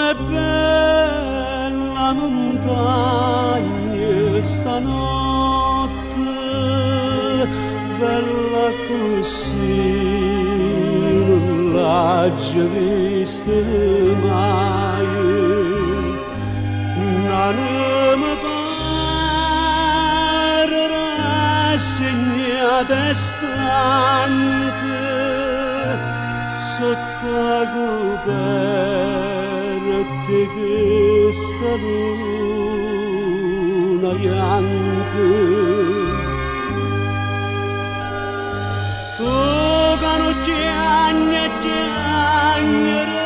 Com'è bella montagna stanotte, bella così non l'ho vista mai. Non mi pare rassegnata e stanca sotto la coperta questa luna bianca. Tu che non chiagni, chiagnere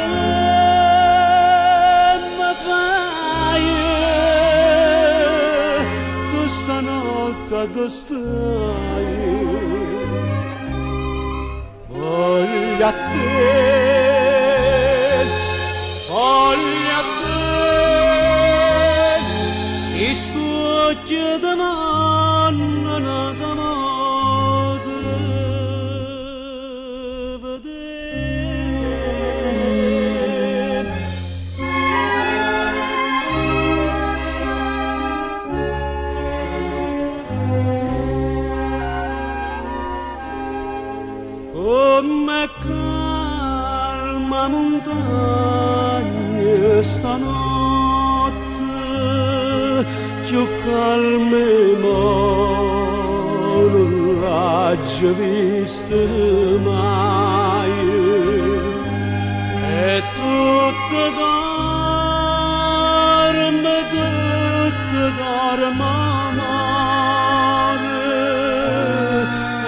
mi fai, tu stanotte dove stai? Voglio a te, voglio a te, i stucchi di manna da notte vedere. Come calma montagna stanotte, più calme ma non l'ho vista mai. E tutto dorme, tutto dorme amore,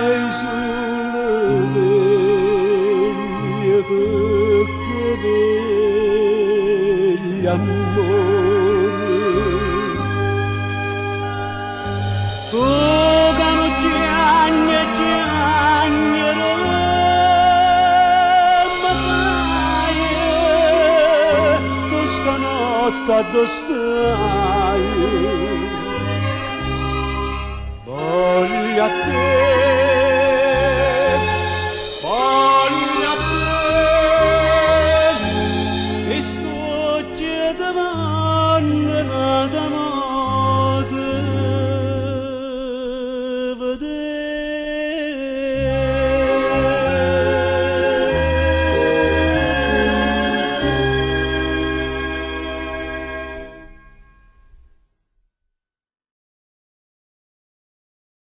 e solo veglia perché veglia amore. Tu che non chiagni, chiagnere mi fai, tu stanotte dove stai? Voglio a te,